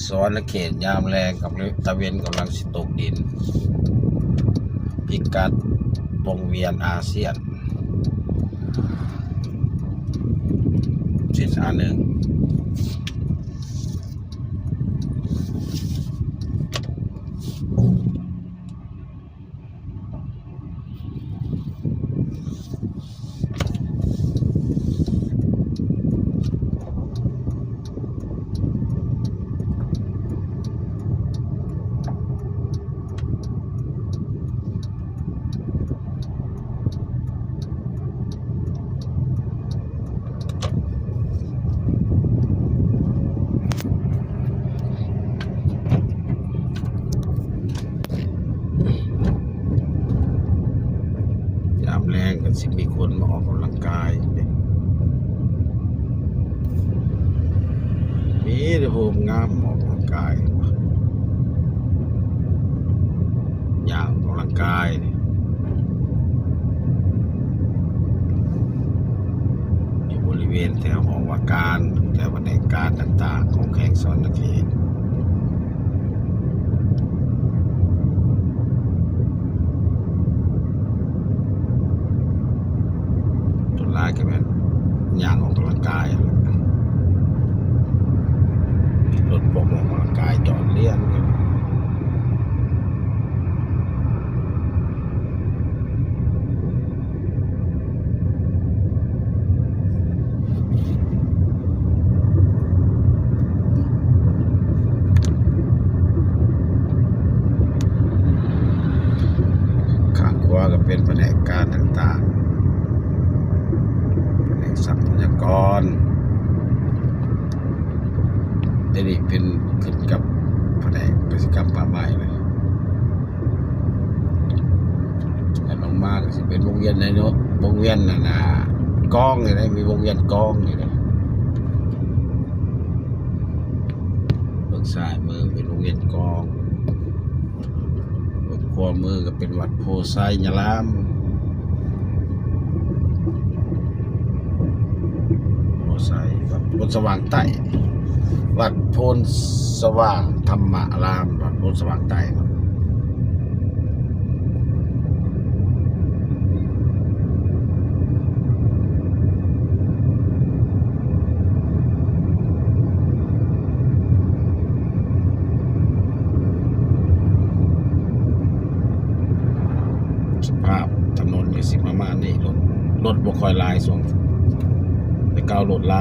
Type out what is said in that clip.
ສະຫວັນນະເຂດຍາມແລງ ກຳລັງ ຕາເວັນກຳລັງຊິຕົກດິນ ພິກັດວົງວຽນອາຊຽນ ເສັ້ນທາງໜຶ່ງ. ຍາມແລງກໍຊິມີຄົນມາອອກກຳລັງກາຍເດ້ ມີແຕ່ຜູ້ງາມອອກກຳລັງກາຍ ຍ່າງອອກກຳລັງກາຍ ຢູ່ບໍລິເວນແຖວຫ້ອງວ່າການ ແຖວພະແນກການຕ່າງໆ ຂອງແຂວງສະຫວັນນະເຂດ. ສ່ວນຫຼາຍກໍແມ່ນຍ່າງອອກກຳລັງກາຍຫັ້ນແຫຼະ ມີລົດພວກອອກກຳລັງກາຍຈອດລຽນກັນ. ຂ້າງຂວາກໍເປັນພະແນກການຕ່າງໆ ພະແນກຊັບພະຍາກອນ ດຽວນີ້ເປັນຂຶ້ນກັບພະແນກກະສິກຳປ່າໄມ້ເລີຍ. ຖັດລົງມາກໍຊິເປັນວົງວຽນໃນເນາະ ວົງວຽນນັ້ນນະ ກອງນີ້ແຫຼະ ມີວົງວຽນກອງນີ້ແຫຼະ. ເບື້ອງຊ້າຍມືເປັນວົງວຽນກອງ ເບື້ອງຂວາມືກໍເປັນວັດໂພໄຊຍາລາມ ໂພໄຊ ວັດໂພນສະຫວ່າງໃຕ້ ວັດໂພນສະຫວ່າງທຳມະອາລາມ ວັດໂພນສະຫວ່າງໃຕ້. ສະພາບຖະໜົນກໍຊິປະມານນີ້ ລົດ ລົດບໍ່ຄ່ອຍຫຼາຍຊ່ວງ ແຕ່ເກົ່າລົດຫຼາຍ.